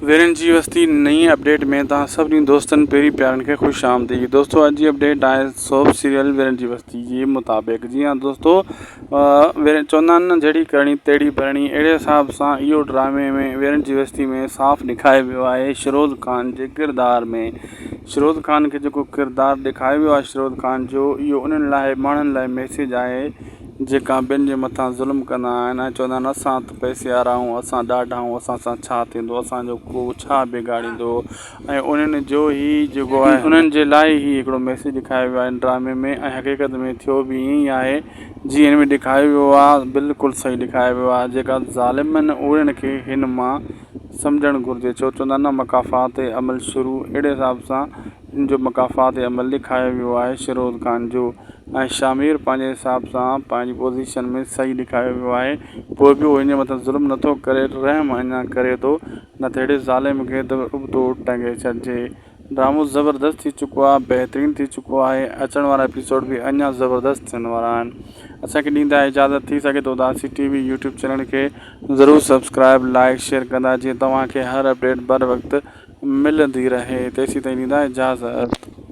ويرين جي وستي نئين اپڊيٽ ۾ توهان سڀني دوستن پيري پيارن کي خوش آمديد دوستو اڄ جي اپڊيٽ آهي سوپ سيريل ويرين جي وستي جي مطابق جي ها دوستو ويرين چوندا آهن نه جهڙي ڪرڻي تهڙي ڀرڻي اهڙي حساب سان اهو ڊرامي ۾ ويرين جي وستي ۾ صاف ڏيکاريو ويو آهي شروز خان جي ڪردار ۾ شروز خان کي جيڪو ڪردار ڏيکاريو ويو آهي شروز خان جو اهو انهن لاء ماڻهن لاء ميسيج آهي جيڪا ٻين جي مٿان ظلم ڪندا آهن ۽ چوندا آهن اسان ته پئسي وارا آهيون اسان ڏاڍا آهيون اسان سان ڇا ٿيندو اسان جو ڪو ڇا بگاڙيندو ۽ انهن جو هي جيڪو آهي انهن جي لاء هي هڪڙو ميسيج ڏيکاريو ويو آهي هن ڊرامي ۾ ۽ حقيقت ۾ ٿيو به ائين ئي آهي جيئن هن ۾ ڏيکاريو ويو آهي بلڪل صحيح ڏيکاريو ويو آهي جيڪا ظالم آهن انهن کي هن مان سمجهڻ گهرجي ڇو چوندا آهن نه مڪافات عمل شروع اهڙي حساب سان هن جو مڪافات عمل ڏيکاريو ويو آهي شهروز خان جو ۽ شاهمير پنهنجي حساب سان پنهنجي پوزيشن ۾ صحيح ڏيکاريو ويو آهي پوء به هو هن جي مٿان ظلم نٿو ڪري رحم اڃا ڪري ٿو نه ته اهڙي ظالم کي ته ابتو ٽنگي ڇڏجي ڊرامو زبردست ٿي چڪو آهي بهترين ٿي چڪو آهي اچڻ وارا ايپيسوڊ به اڃا زبردست ٿيڻ وارا آهن اسان کي ڏيندا اجازت ٿي سگهي ٿو اداسي ٽي وي يوٽيوب چينل کي ضرور سبسڪرائب لائڪ شيئر ڪندا جيئن توهان کي هر اپڊيٽ بر وقت ملندي رهي تيسين تائين ڏيندا اجازت.